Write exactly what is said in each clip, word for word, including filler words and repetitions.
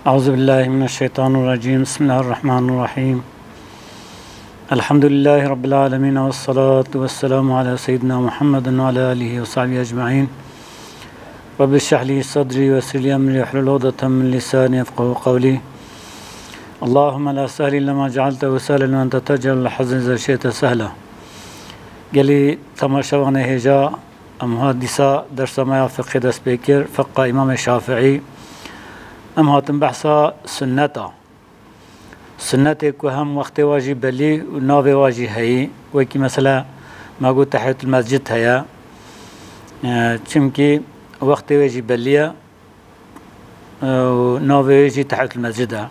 أعوذ بالله من الشيطان الرجيم. بسم الله الرحمن الرحيم. الحمد لله رب العالمين، والصلاة والسلام على سيدنا محمد وعلى آله وصحبه أجمعين. رب اشرح لي صدري ويسر لي أمري واحلل عقدة من لساني يفقهوا قولي. اللهم لا سهل إلا ما جعلته سهلا وأنت تجعل الحزن إذا شئت سهلا. Gelî temaşevanê hêja, em ha dîsa dersa me ya fiqhê dest pê kir, fiqha Îmamê Şafiî. Em hatin behsa sunneta. Sunnetê ku hem wextê wa jî belî û navê wa jî heyî. Wekî mesela me got tehiyetul mescid heye. E, çimkî wextê wê jî belî ye, e, û navê wê jî tehiyetul mescid e.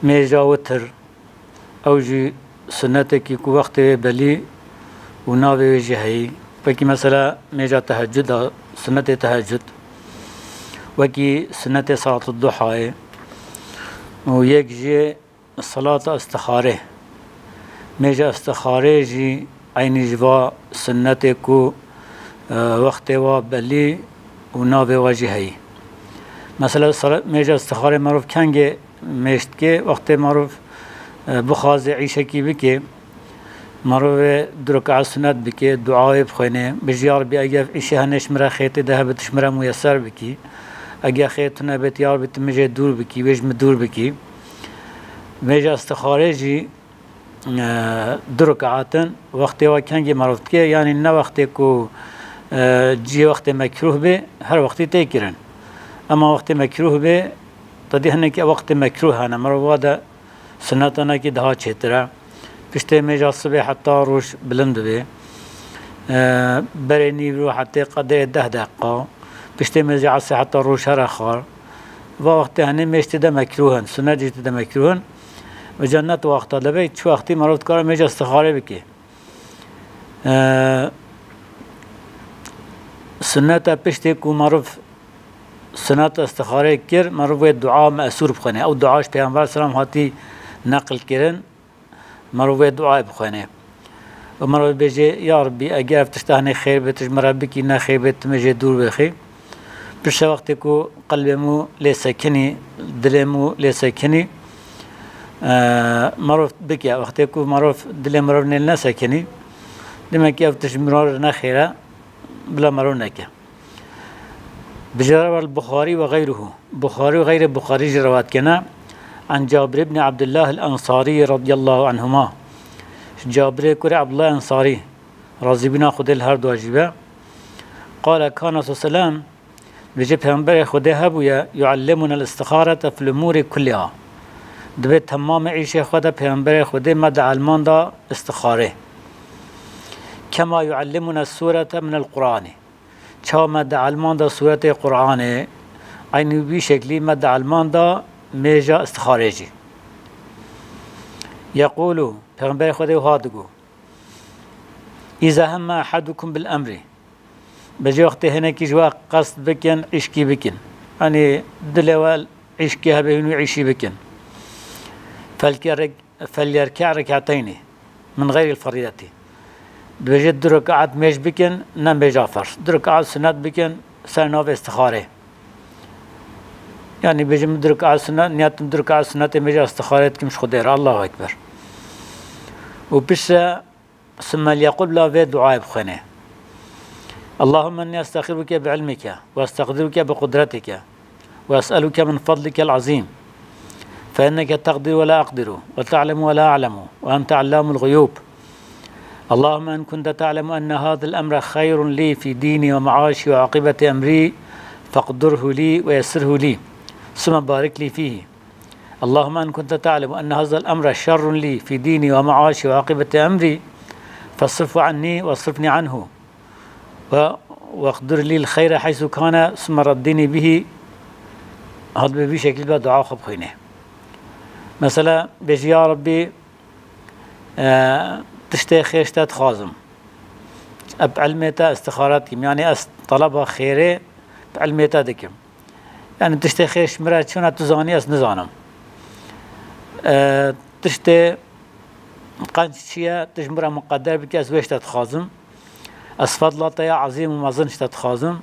Mêja witir, ew jî sunnetekî ku wextê wê belî û navê wê jî heyî. Wekî mesela mêja teheccuda, sunnetê tehecud. Wekî sunnetê salatê duhayê. Û yek jî salata istixarê. Mêja istixarê jî eynî ji va sunnetê ku, e, wextê wa belî û navê wa jî heyî. Mesela sala-, mêja istixarê merov kengê mêj dike, wextê merov, e, bixwaze îşekî bike, merov ê du rekaet sunet bike, dua wê bixwêne, bêje, ya Rebî, eger îşê henê ji min re xêr tê de hebe, tu ji min re muyeser bikî. Eger xêr tune bêt, ya Rebî, tu min jê dûr bikî, wê ji min dûr bikî. Mêja istixarê jî, e, du rekaet in, wextê wa kengê merov dike, yanî ne wextê ku, e, cihê wextê mekrûh bê, her wextî tê kirin. Ema wextê mekrûh bê, te dî hinekî wextê mekrûh hene, merov wa de sunnetanekî daha çêtir e. Piştê mêja sibê heta roj bilind dibe. E, berê nîvro hetê qederê deh deqa. Piştê mêja esrê heta roj here xwar. Va wextê henê mêj tê de mekrûh in, sunnet jî tê de mekrûh in. Ve cennet wexta de be, çi wextî merov dikare mêja istixarê bike. E, sunneta piştê ku merov sunneta istixarê kir, merov wê dua me'sûr bixwene. Ew dua ji Peyxember selam hatî neqil kirin. Merov wê duayê bixwêne. Û merov bêje, ya Rebî, eger ev tişta hinê xêr bê, tu ji min re bikî, ne xêr bê, tu min jê dûr bixî. Piştre wextê ku qelbê min lê sekinî, dilê min lê sekinî, e, merov bike. Wextê ku merov, dilê merov nê nesekinî, demek ki ev tişt ji min re ne xêr e, bila merov neke. Bijara wal Buxarî ve gayruhu. Buxarî û xeyrê Buxarî jî rewat kene. An Cabir ibn Abdullah el-Ensarî radiyallahu anhuma. Ji Cabirê kurê Abdullah Ensarî, razîbîna Xwedê li her dua jî be. Qale kana sallallahu aleyhi ve sellem, dibêje Peyxemberê Xwedê hebûye, yuallimuna el-istixarete fil umûrî kulliha. Dibê temamê îşê xwe de Peyxemberê Xwedê me dielmanda istixarê. Kema yuallimuna surete min el-Qur'anî. Çawa me dielmanda suretê Qur'anê, eynî wî şeklî me dielmanda mêja istixarê jî. Yeqûlu, Peyxemberê Xwedê wiha digo, Îza hemme ehadukum bil emrî. Bêje wextê hinekî ji we qest bikin, îşkî bikin. Yanî dilê we îşkî hebe, hûn wî îşî bikin. Felkerek فليركع ركعتين من غير الفريضة. Dibêje du rekaet mêj bikin, ne mêja ferz. Du rekaet sunet bikin, ser navê istixarê. Yanî bêjim du rekaet sunet, niyetim du rekaet sunetê mêja istixarê dikim ji Xwedê re. Allahu Ekber. Û piştre ثم ليقل, bila vê duayê bixwêne. اللهم إني أستخيرك بعلمك وأستقدرك بقدرتك وأسألك من فضلك العظيم فإنك تقدر ولا أقدر وتعلم ولا أعلم وأنت علام الغيوب. اللهم إن كنت تعلم أن هذا الأمر خير لي في ديني ومعاشي وعاقبة أمري فاقدره لي ويسره لي ثم بارك لي فيه. اللهم إن كنت تعلم أن هذا الأمر شر لي في ديني ومعاشي وعاقبة أمري فاصرفه عني واصرفني عنه و-، واقدر لي الخير حيث كان ثم ردني به. Hat bi vî şeklî be dua xwe bixwîne. Mesela bêjî, ya Rebbî, e, tiştê xêr ji te dixwazim. Eb ilmê te istixare dikim. Yanî ez taleba xêrê bi ilmê te dikim. Yanî tiştê xêr ji min re çi ne tu zanî, ez nizanim. E, tiştê qenc çi ye, tu ji min re miqeder bike, ez wê ji te dixwazim. Ez fedla te ya ezîm û mezin ji te dixwazim.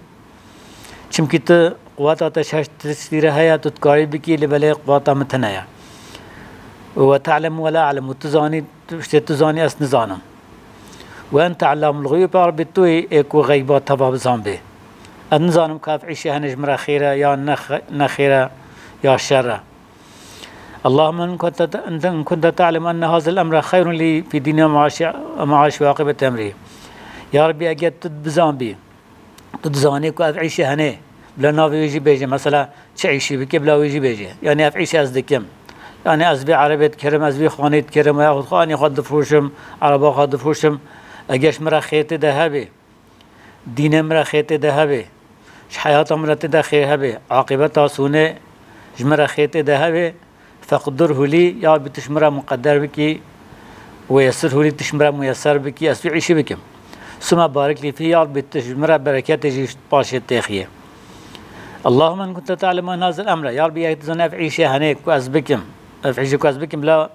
Çimkî tu quweta te ji her tiştî re heye, tu dikarî bikî, lê belê quweta min tune ye. Ve te'lem ve la a'lem, û tu zanî, tu tiştê tu zanî, ez nizanim. Ve ente allamul guyub, ya Rabbî, tu yî ê ku xeyba teva bizanbî. Ez nizanim ka ev îşê hene ji min re xêr e ya ne xe-, ne xêr e ya şer e. Allahümme in kunte, in kunte te'lem enne hazel emre xeyrun lî fî dînî ve me'aşî, me'aşî ve aqibet emrî. Ya Rabbî, eger tu bizanbî, tu dizanî ku ev îşê hene, bila navê wê jî bêje, mesela çi îşî bike, bila wê jî bêje. Yanî ev îşê ez dikim. Yanî ez vê erebê dikirim, ez vê xanê dikirim, yaxud xanê xwe difroşim, ereba xwe difroşim. Eger ji min re xêr tê de hebe, dînê min re xêr tê de hebe, ji heyata min re tê de xêr hebe, aqibeta sonê ji min re xêr tê de hebe, feqdirhu lî, ya Rabbî, tu ji min re muqedder bikî, û yessirhu lî, tu ji min re muyeser bikî, ez vî îşî bikim. Suma barik lî fî, ya Rabbî, tu ji min re bereketê jî paşê têxiyê. Allahümme in kunte te'lemu enne hazel emre, ya Rabbî, eger tu zanî ev îşê hene ku ez bikim, ev îşê ku ez bikim, bila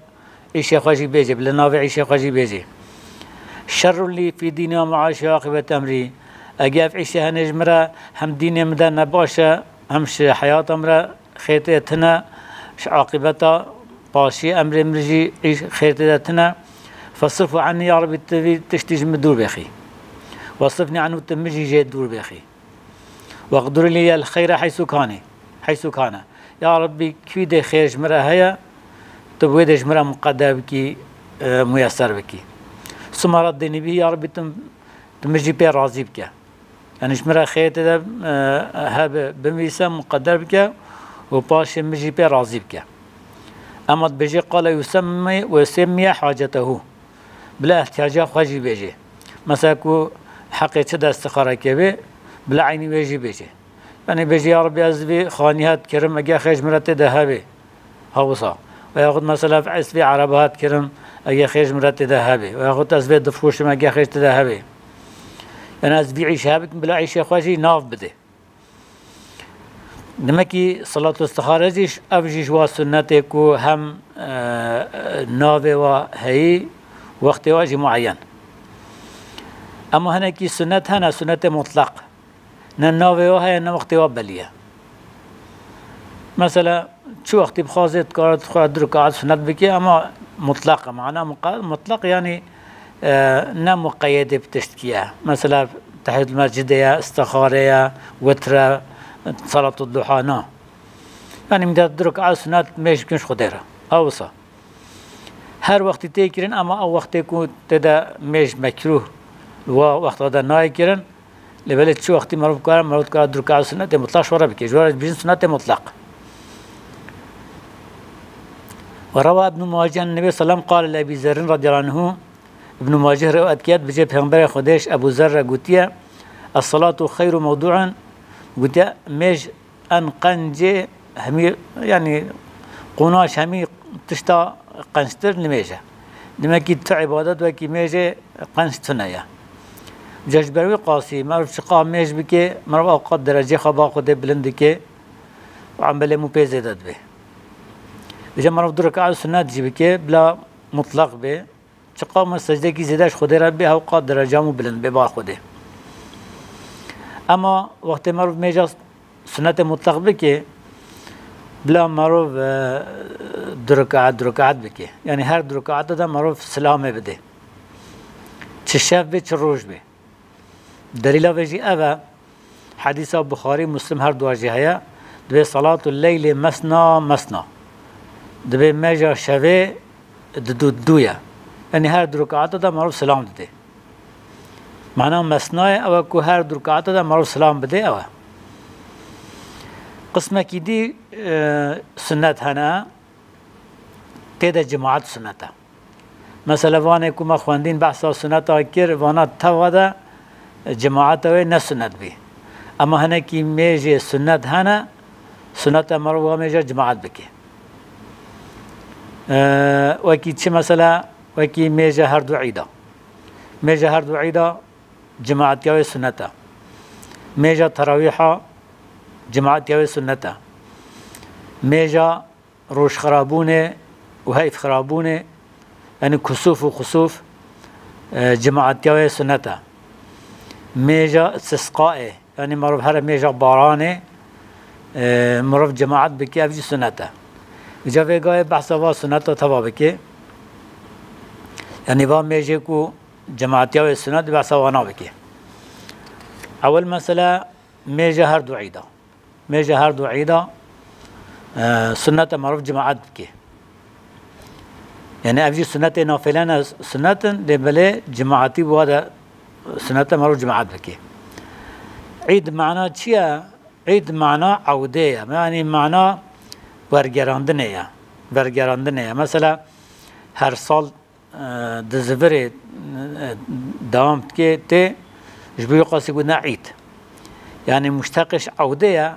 îşê xwe jî bêjê, bila navê îşê xwe jî bêjê. Şerrun lî fî dînî ve me'aşî ve aqibet emrî. Eger ev îşê hene ji min re hem dînê min de ne baş e, hem ji heyata min re xêr tê tune, ji aqibeta paşî emrê min jî îş xêr tê de tune. Fesrifhu ennî, ya Rabbî, tu vî tiştî ji min dûr bêxî. Wasrifnî enhu, tu min jî jê dûr bêxî. Weqdur lî el xeyre heysu kanî, heysu kane. Ya Rabbî, kî dê xêr ji min re heye, tu bi wê dê ji min re muqedder bikî, e, muyeser bikî. Suma reddînî bî, ya Rabbî, tu, tu min jî pê razî bike. Yanî ji min re xêr tê de, e, hebe, binivîse, muqedder bike û paşê min jî pê razî bike. Ema dibêje qale yusemmi, yusemmiye hacetehu. Bila ihtiyaca xwe jî bêjê. Mesela ku heqê çi de istixareke bê, bila eynî wê jî bêjê. Yanî bêjê, ya Rabbî, ez vê xanî hat kirim, ege xêr ji min re tê de hebê. Ha wisa. Ve yaxud mesela ez vê ereba hat kirim, ege xêr ji min re tê de hebê. Ve yaxud ez vê difroşim, ege xêr tê de hebê. Yanî ez vî îşê hebikim, bila îşê xwe jî nav bidê. Demekî salatu istixare jî, ev jî ji wa sunnetê ku hem, e, navê wa heyî, wextê wa jî mueyen. Ema hinekî sunnet hene, sunnetê mutlaq. Ne navê wa heye, ne wextê wa belî ye. Mesela, çi wextî bixwazê dikare xwe du rekaat sunnet bike, ema mutlaq e. Mana muqa-, mutlaq yanî, e, ne muqeyyedê bi tiştkî ye. Mesela, tehiyetul mescidê ye, istixare ye, witr e, salatu duha, na. Yanî, min de du rekaat sunnet mêj bikin ji Xwedê re. Ha wisa. Her wextî tê kirin, ema ew wextê ku tê de mêj mekrûh, wa wexta de nayê kirin, lê belê çi wextî merov kare, merov dikare du rekaat sunetê mutlaq ji we re bike. Ji we re dibêjin sunetê mutlaq. Ve rewa Ibn Mace an Nebî sallam qale li Ebî Zerrin radiyallahu anhu, Ibn Maceh rewayet kiriye, dibêje Pêxemberê Xwedê ji Ebû Zer re gotiye, "Es-salatu xeyru mewdu'in", gotiye, mêj en qencê hemî, yanî qonaş hemî tişta qençtir nimêj e. Demekî tu îbadet wekî mêjê qenc tune ye. Ca ji ber wî qasî merov çiqa mêj bike, merov ewqat derecê xwe ba Xwedê bilind dike û emelê mû pê zêde dibe. Vêca merov du rekaat sunet jî bike, bila mutlaq be. Çiqa me secdekî zêde ji Xwedê re bê, hewqa dereca mû bilind bê bar Xwedê. Ema wextê merov mêja sunetê mutlaq bike, bila merov, e, du rekaat, du rekaat bike. Yanî her du rekaata de merov silamê bide. Çi şev bê, çi roj bê. Delîla vê jî ev e. Hedîsa Buxarî, Muslim her dua jî heye. Dibê salatul leylê mesna mesna. Dibê mêja şevê di du du ye. Yanî her du rekaata de merov silam dide. Mana mesnayê ew e ku her du rekaata de merov silam bide ew e. Qismekî dî, e, sunnet hene, tê de cemaat sunnet e. Mesela vanê ku me xwendîn behsa suneta kir, vana teva de cemaata wê ne sunnet bî. Ema hinekî mêjê sunnet hene, sunnet e merov wa mêja cemaat bike. Ee, wekî çi mesela, wekî mêja her du îda. Mêja her du îda cemaatiya wê sunnet e. Mêja terawîha cemaatiya wê sunnet e. Mêja rojxirabûnê û heyvxirabûnê, yanî kusûf û xusûf, e, cemaatiya wê sunnet e. Mêja istisqaê, Yanî mirov here mêja baranê, e, mirov cemaet bike, ev jî sunnet e. Îca vê gayê behsa va sunneta teva bike. Yanî va mêjê ku cemaetiya wê sunnet, behsa wana bike. Ewil mesele mêja her du îda. Mêja her du îda, e, sunnet e mirov cemaet bike. Yani ev jî sunnetê nafile ne, sunnet in, lê belê cemaetî bi wa de sunnet e mirov cemaet bike. Îd mana çi ye? Îd mana ewdê ye. Yani mana wergerandinê ye. Wergerandinê ye. Mesela her sal e, di zivirê, e, dewam dike tê, ji bo wî qasî gotina îd. Yani muşteqê ji ewdê ye.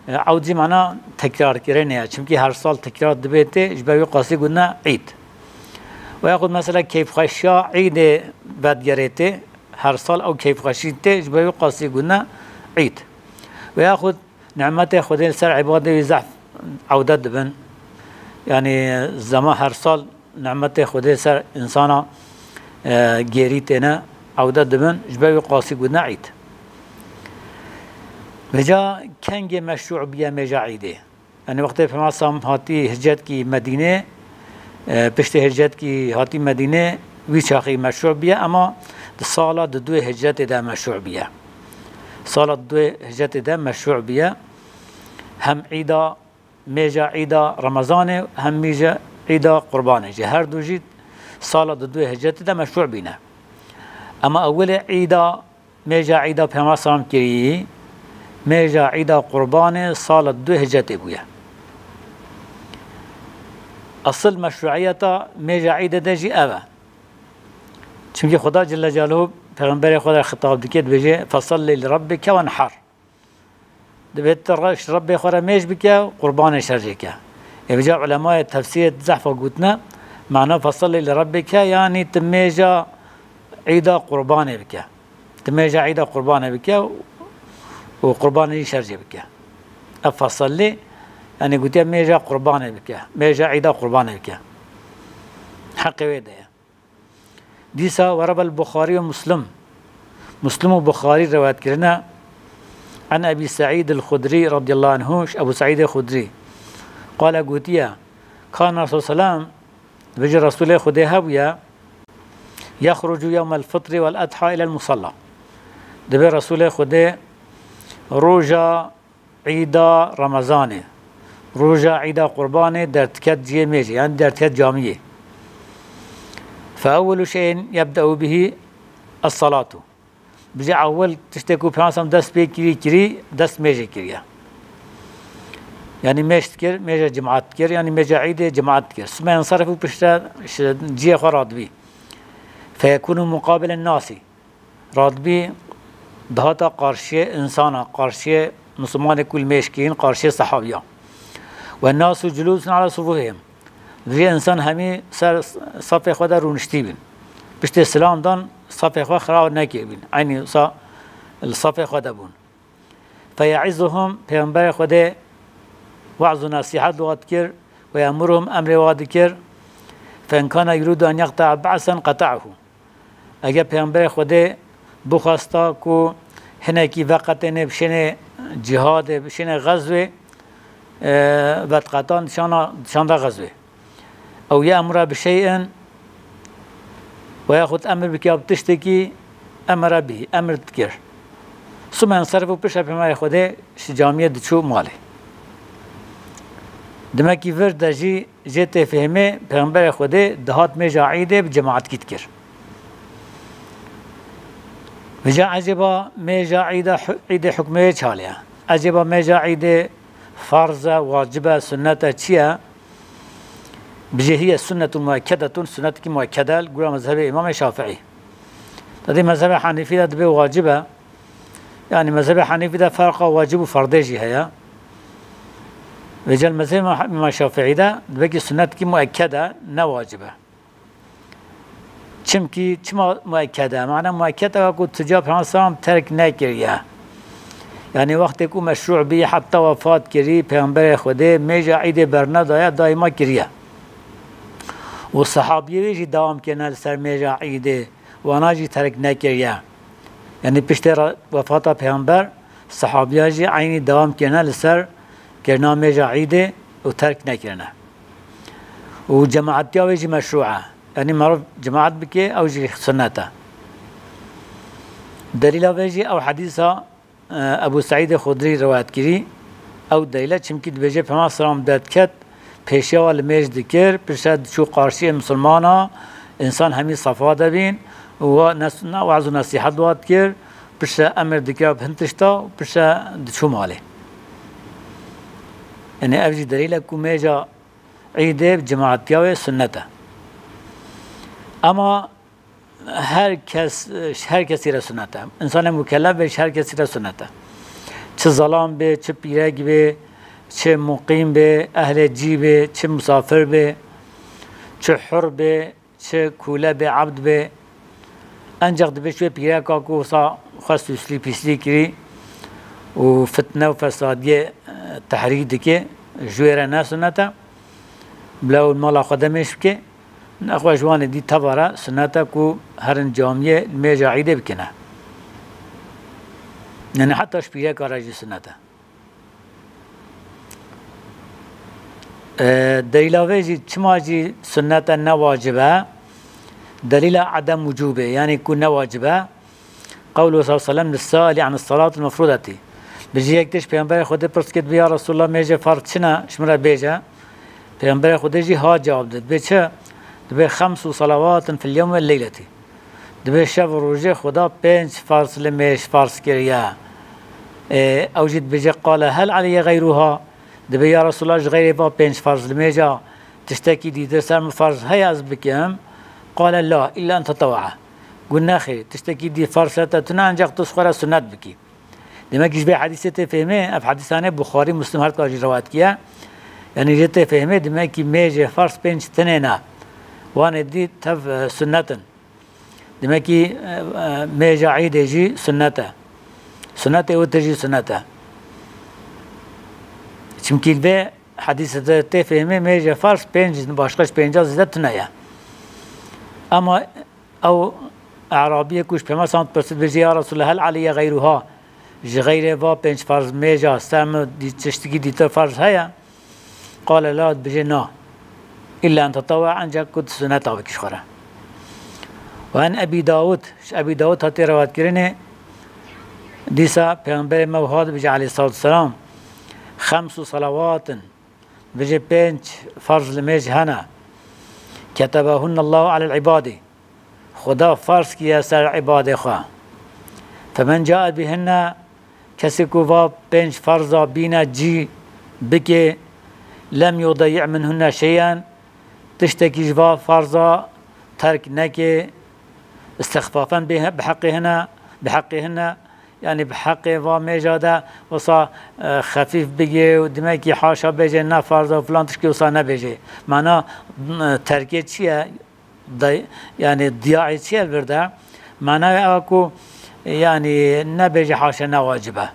E, ewd jî mana tekrarkirinê ye. Çimkî her sal tekrar dibe tê, ji bo wî qasî gotina îd. Ve yaxud mesela keyfxweşiya îdê vedigerê tê, her sal ew keyfxweşî tê, ji bo wî qasî gotina îd. Ve yaxud nimetê Xwedê li ser îbadê wî zehf ewde dibin. Yani zema her sal nimetê Xwedê ser însana, e, gêrî têne, ewde dibin, ji ber wî qasî gotina îd. Vêca kengê meşrû bûye mêja îdê? Yani wextê Pêxember sam hatî hicret kî Medînê, e, piştê hicret kî hatî Medînê, wî çaxî meşrû bûye, ema di sala di duê hicretê de meşrû bûye. Sala di duê hicretê de meşrû bûye. Hem îda mêja îda Remezanê, hem mêja îda Qurbanê jî. Her du jî sala di duê hicretê de meşrû bîne. Ema ewilê îda, mêja îda Pêxember salam kirî, mêja îda Qurbanê sala di duê hicretê bûye. Esil meşrûiyeta mêja îdê de jî ev e. Çimkî Xuda Celle Celaluhu Pêxemberê xwe de xitab dike, dibêje, "Fesalli li Rabbike wenhar." Divê tu reş Rebbê xwe re mêj bike û qurbanê şerjê ke. Ê vêca ulemayê tefsîrê zehfa gotine, mana "Fesalli li Rabbike", yanî tu mêja îda qurbanê bike. Tu mêja îda qurbanê bike û qurbanê jî şerjê bike. Ev "fesalli", yanî gotiye mêja qurbanê bike, mêja îda qurbanê bike. Heqê wê de ye. Dîsa we revel Buxarî û Muslim. Muslim û Buxarî rewayet kirine. An Ebî Seîd el-Xudrî radiyallahu anhu, ji Ebû Seîdê Xudrî. Qale gotiye, Kana Resul selam, dibêje Resûlê Xwedê hebûye, yexrucu yewmel fitri wel edha ilel musalla. Dibê Resûlê Xwedê roja Îda Remezanê, roja Îda Qurbanê derdiket cihê mêjê, yanî derdiket camiyê. Fe ewwelu şeyin yebde'u bihi es-salatu. Bijê ewil tiştê ku Peyxember dest pê kirî, kirî, dest mêjê kiriye. Yanî mêj dikir, mêja cemaat dikir, yanî mêja Îdê cemaat dikir. Süme yenserifu piştre ji cihê xwe radibî. Fe yekunu muqabilen nasi. Radibî dihata qarşiyê însana, qarşiyê misilmanê ku li mêj kîn, qarşiyê sehabiya. Ve nasu culusun ala sufuhihim. Vê însan hemî ser safê xwe de rûniştî bîn. Piştê silam dan safê xwe xira nekiribîn. Eynî wisa li safê xwe de bûn. Feye'izuhum, Pêxemberê Xwedê we'z û nesîhet li wa dikir, ve ye'muruhum, emrê wa dikir, fe in kana yuridu en yeqte'a ba'sen qeta'ahu. Eger Pêxemberê Xwedê bixwesta ku hinekî veqetêne bişêne cihadê, bişêne xezwê, e, vetqetan dişana, dişanda xezwê. Ew ye'mura bi şey'in, we yaxud emir bike bi tiştekî, emera bihî, emir dikir. Sume yenserifu, piştre Pêxemberê Xwedê ji camiyê diçû malê. Demekî vir de jî jê tê fehmê, Pêxemberê Xwedê dihat mêja Îdê bi cemaatkî dikir. Vêca ecêba mêja Îda, Îdê hukmê wê çi hal e? Ecêba mêja Îdê farz e, wacib e, sunnet e, çi ye? Bijê hiye sunnetun muekkedetun, sunnetekî muekked e, li gora mezhebê Îmamê Şafiî. Tadê mezhebê Henîfî de dibê wacib e. Yanî mezhebê Henîfî de ferqa wacib û ferdê jî heye. Vêca li mezhebê Îmam Şafiî de dibê ki sunnetekî muekked e, ne wacib e. Çimkî çima muekked e? Mana muekked e ku tu ca Peyxember selam terk nekiriye. Yanî wextê ku meşrû bî heta wefat kirî Peyxemberê Xwedê mêja Îdê bernedaye, daîma kiriye. Û sehabiyê wê jî dewam kirine li ser mêja Îdê, wana jî terk nekiriye. Yanî piştê re-, wefata Pêxember, sehabiya jî eynî dewam kirine li ser kirina mêja Îdê û terk nekirine. Û cemaetiya wê jî meşrû e. Yanî merov cemaet bike, ew jî sunnet e. Delîla vê jî ew hedîsa, e, Ebû Seîdê Xudrî riwayet kirî, ew delîl e, çimkî dibêje Pêxember selam derdiket, pêşiya wa li mêj dikir, piştre diçû qarşiyê misilmana, însan hemî sefa debîn û wa nes-, na we'z û nesîhet wa dikir, piştre emir dikir bi hin tişta û piştre diçû malê. Yanî ev jî delîl e ku mêja Îdê bi cemaetiya wê sunnet e. Ama her kes, her kesî re sunnet e. Însanê mukellef be, ji her kesî re sunnet e. Çi zelam be, çi pîrek be, çi muqîm be, ehlê cî be, çi musafir be, çi hur be, çi kûle be, ebd be. Encax dibe ji wê pîreka ku wisa xwe sûslî pîslî kirî û fitne û fesadiyê, e, tehrîk dike, ji wê re ne sunnet e. Bila ew mala xwe demêj bike. Nexwe ji wanê dî teva re sunnet e ku herin camiyê li mêja Îdê bikine. Yanî heta ji pîreka re jî sunnet e. E, delîla vê jî çima jî sunnet e, ne wacib e? Delîla edem wicûbê, yanî ku ne wacib e. Qewlu sallallahu aleyhi ve sellem lis-sa'ili anis salatil mefrudeti. Bi jî yek tişt Pêxemberê Xwedê pirs kir, dibê, "Ya Resulallah, mêjê ferz çi ne? Ji min re bêje." Pêxemberê Xwedê jî ha cewab did. Dibê çi? Dibê, "Xemsu salawatin fil yewmi vel leyleti." Dibê şev û rojê Xweda pênc ferz li mêj ferz kiriye. Ê, ew jî dibêje, "Qale hel aleyye geyruha?" Dibê, "Ya Resulallah, ji xeyrê va pênc ferz li mêja tiştekî dîtir ser min ferz heye ez bikim?" Qale, "La, illa en tetewea." Got, "Nexêr, tiştekî dî ferz ser te tune, encax tu ji xwe re sunnet bikî." Demek ki ji vê hedîsê tê fehmê, ev hedîsanê Buxarî, Muslim her dika jî rewayet kiye. Yanî jê tê fehmê, demek ki mêjê ferz pênc tinê ne. Wanê dî tev, e, sunnet in. Demek ki, e, e, mêja Îdê jî sunnet e. Sunnetê witir jî sunnet e. Çimkî li vê hedîsê de tê fehmê, mêjê ferz pênc, başqa ji pênca zêde tune ye. Ama Ew E'rabiyê ku ji Pêxember selam dipirsî, dibêjî, "Ya Resulallah, hel aleyye geyruha?" Ji xeyrê va pênc ferz mêja ser min dî-, tiştekî dîtir ferz heye? Qale la, dibêje, "Na. Îlla en tetewea, ancak ku tu suneta bikî ji xwe re." Ve en Ebî Dawud, ji Ebî Dawud hatiye rewatkirinê, dîsa Pêxemberê me wiha dibêje aleyhissalatu vesselam, "Xemsu salawatin", dibêje, "Pênc ferz li mêj hene. Ketebehunne Allahu alel ibadi." Xuda farz kiye ser îbadê xwe. Femen cae bihinne, kesê ku va pênc farza bîne cî bike, lem yudeyyi minhunne şey'en, tiştekî ji va farza terk neke, istixfafen bi, bi heqê hine, bi heqê hine, yanî bi heqê va mêja de wisa, e, xefîf bigê û demekî haşa bêje ne farz e û filan tişkî wisa nebêje. Mana, e, terkê çi ye? Day-, yanî diyaê çi ye li vir de? Manaya ew ku, yanî nebêje haşa ne wacib e.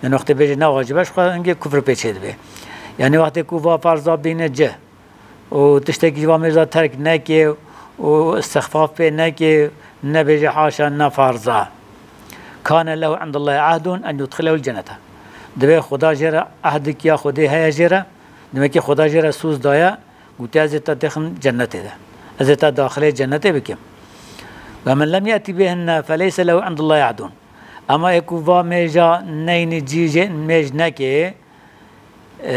Yanî wextê bêje ne wacib e, ji xwe hingê kufr pê çê dibe. Yanî wextê ku va farza bîne cih û tiştekî ji va mêja terk neke û istixfaf pê neke, nebêje haşa ne farz e. Kane lehu indallahî ahdun en yudxilehul cennete. Divê Xuda jê re ehdek ya Xwedê heye jê re, demekî Xuda jê re sûz daye, Gotiye, "Ez ê te têxim cennetê de. Ez ê te daxilê cennetê bikim." "Ve men lem ye'ti bihinne feleyse lehu indallahî ahdun." Ama ê ku va mêja neyni cî jê mêj neke, e,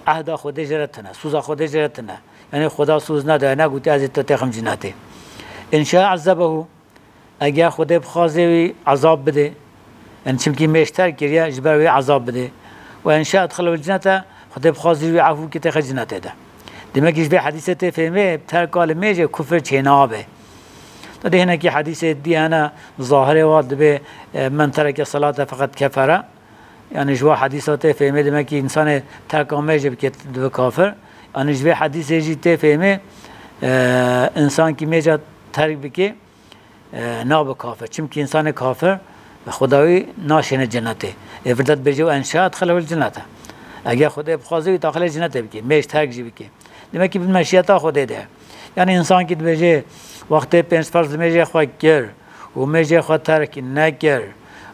ehda Xwedê jê re tine, sûza Xwedê jê re tine. Yanî Xweda sûz nedaye, negotiye, "Ez ê te têxim cennetê." "In şa azzebehu." Eger Xwedê bixwaze wî ezab bide, yanî çimkî mêj terk kiriye, ji ber wê ezab bide. "Ve in şa edxilehul cennete", Xwedê bixwaze wî efû bike têxe cennetê de. Demek ki ji vê hedîsê tê fêmê, terka li mêjê kufr çênabe. Dadê hinekî hedîsê dî hene, zahirê wa dibê, e, "Men tereke salate feqet kefere." Yanî ji wa hedîsa tê fêmê, demek ki însanê terka mêjê bike dibe kafir. Yanî ji vê hedîsê jî tê fêmê, e, însan ki mêja terk bike, e, nabe kafir. Çimkî însanê kafir Xwedawî naşêne cennetê. Ê vir de dibêje, "Ve in şa edxilehul cennete." Eger Xwedê bixwaze wî daxilê cennetê bike, mêj terk jî bike. Demek ki bi meşiyeta Xwedê de. Yanî însan ki dibêje, wextê pênc ferz li mêjê xwe kir û mêjê xwe terk nekir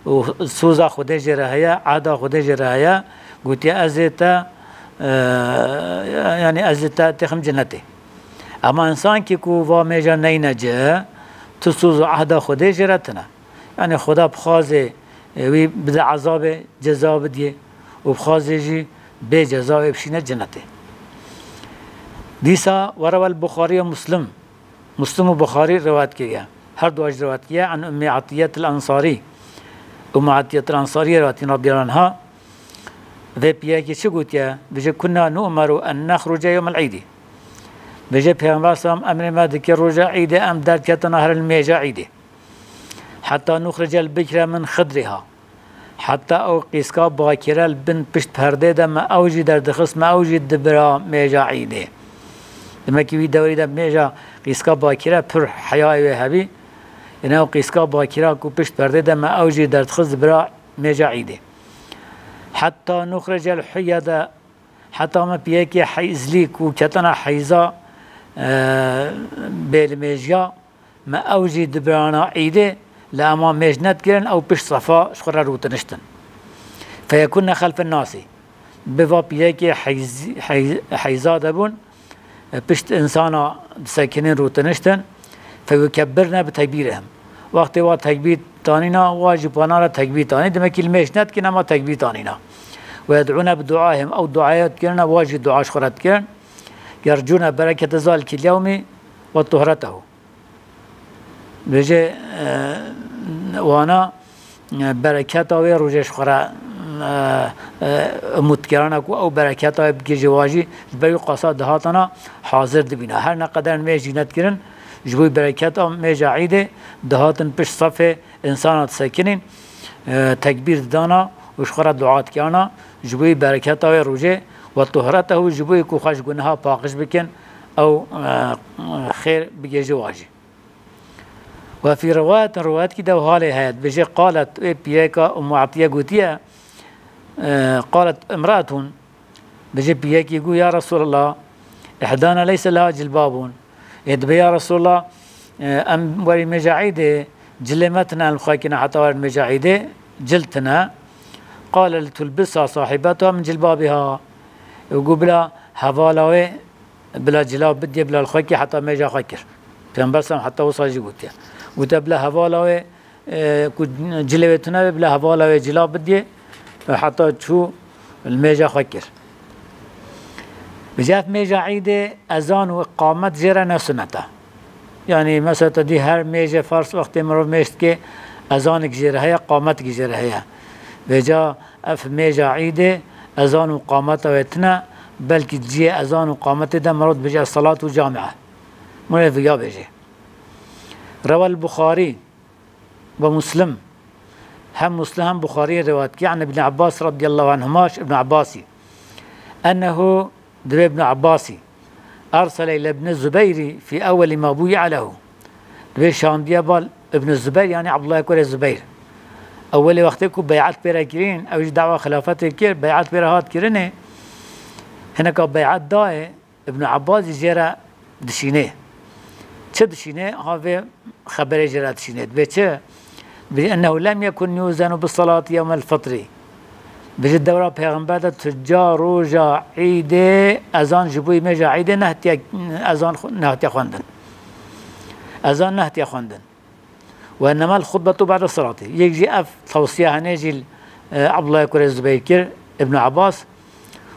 û soza Xwedê jê re heye, ehda Xwedê jê re heye, gotiye, ez ê te, e, yanî ez ê te têxim cenetê. Ema însankî ku va mêja neyne ci, tu soz û ehda Xwedê jê re tine. Yanî Xweda bixwazê, e, wî bide ezabê, ceza bidiyê û bixwazê jî bê ceza wê bişîne cenetê. Dîsa we rewel Buxarî û Muslim, Muslim û Buxarî rewayet kiriye. Her du jî rewayet kiriye. An Ummî Etiyetil Ensarî. Ummî Etiyetil Ensarî rewayet kiriye radiyallahu anha. Vê piyekê çi gotiye? Bije, "Kunna nu'meru en nexruce yewmel îdî." Bije, Pêxember selam emrê me dike roja îdê em derketina herin mêja îdê. "Heta nuxricel bikre min xidriha." Heta ew qîska bakire li bin pişt perdê de me ew jî derdixist, me ew jî dibira mêja îdê. Demekî wî dewrî de mêja qîska bakire pir heyayê wê hebî. Êne ew qîska bakira ku pişt perdê de me ew jî derdixist dibira mêja îdê. Heta nuxricel huyye de, heta me piyekê heyzlî ku ketena heyza, e, bêlimêjiya, me ew jî dibirana îdê, lê ema mêj nedikirin, ew pişt sefa ji xwe re rûtiniştin. Feyekunne xelfen nasî. Bi va piyekê heyz-, heyz-, heyza de bûn, e, pişt insana disekinin rûtiniştin. Feyukebbirne bi tekbîrihim. Wextê wa tekbîr tanîna, wa jî pana re tekbîr tanî. Demekî li mêj nedikin, ema tekbîr tanîna. Ve yed'ûne bi duahim. Ew duaya dikirine, wa jî dua ji xwe re dikirin. Yercûne berekete zalikil yewmî ve tuhretehu. Bêje, e, wana, e, bereketa wê rojê ji xwe re, e, e, umût kirana ku ew bereketa wê bigihîje wa jî, ji ber wî qasa dihatana hazir dibîna. Her ne qeder mêj jî nedikirin, ji bo bereketa mêja îdê dihatin pişt sefê insana disekinîn, e, tekbîr didana û ji xwe re dua dikirana, ji bo bereketa wê rojê, ve tuhretehu, ji bo ku xwe ji guneha paqij bikin, ew, e, xêr bigihîje wa jî. Ve fî riwayetin, riwayetkî de halê heye, dibêje, qalet, wê piyeka Ummu Etiye gotiye, e, qalet imraetun, dibêje piyekî got, ya Resulallah, ihdana leyse leha cilbabun. Ê dibê ya Resulallah, e, em werî mêja îdê, cilê me tine em xwe kine heta werin mêja îdê, cil tine. Qale litulbisa sahibetuha min cilbabiha. Ê got bila hevala wê bila cila bidye, bila li xwe kê heta mêja xwe kir. Pêxember selam heta wisa jî gotiye. Gotiye bila hevala wê, e, ku cilê wê tune be, bila hevala wê cila bidye, e, heta çû li mêja xwe kir. Bi cih ev mêja îdê ezan û iqamet jê re ne sunnet e. Yanî mesela te dî her mêje ferz wextê mirov mêj dike, ezanek jê re heye, qametek jê re heye. Vêca ev mêja îdê ezan û qameta wê tine, belkî cihê ezan û qametê de mirov dibêje, "Es-salatu camia." Mirov vêya bêje. Rewel Buxarî ve Muslim. Hem Muslim hem Buxarî rewayet kir. An Ibn Abbas radiyallahu anhuma, ji Ibn Abbasî. Ennehu, dibê Ibn Abbasî. Ersele ile Ibn Zubeyrî fî ewwelî ma bûyi'a lehu. Dibê şandiye bal Ibn Zubeyr, yanî Abdullah kurê Zubeyr. Ewwelê wextê ku bey'et pê re kirîn, ew jî dawa xilafetê kir, bey'et pê re hat kirinê. Hineka bey'et dayê, Ibn Abbas jî jê re dişînê. Çi dişînê? Ha vê xeberê jê re dişînê. Dibê çi? Bi ennehu lem yekun yuzenu bis salati yewmel fitri. Bi ji dewra Pêxember de tu ca roja Îdê ezan ji bo mêja Îdê nehatiye, ezan xwe-, nehatiye xwendin. Ezan nehatiye xwendin. Ve ennemel xutbetu ba'de salati. Yek jî ev tewsiya henê jî, e, Abdullah kurê Zubeyr kir, Ibn Abbas,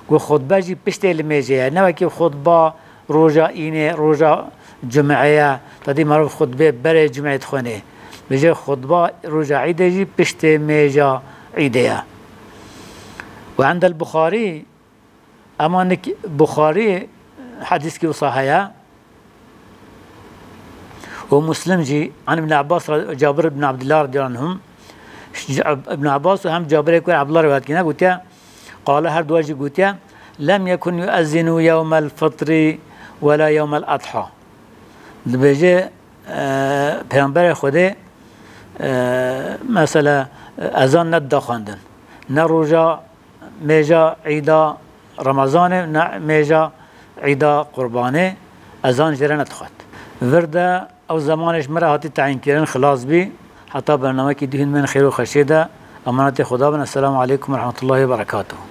ku xutbe jî piştê limêjê ye. Ne wekî xutba roja Înê, roja Cumeyê ye. Tadî merov xutbê berê Cumeyê dixwênê. Bêje xutba roja Îdê jî piştê mêja Îdê ye. Ve endel Buxarî, Ema nik Buxarî hedîskî wisa heye û Muslim jî, an Ibn Abbas ra-, Cabir ibn Abdillah radiyallahu anhum, J-, Ibn Abbas û hem Cabirê kurê Abdullah rivayet kine, gotiye, qale, her dua jî gotiye, "Lem yekun yuezzinu yewmel fitrî we la yewmel adha." Dibêje, e, Peygamberê Xwedê, e, mesela, e, ezan nedida xwendin. Ne roja mêja Îda Remezanê, ne mêja Îda Qurbanê ezan jê re nedixwet. Vir de ew zemanê ji min re hatî teyînkirin, xilas bî. Heta bernamekî dî hûn bên xêr û xweşiyê de. Emanetê Xweda bin. Esselamu aleykum ve rahmetullahi ve berekatuhu.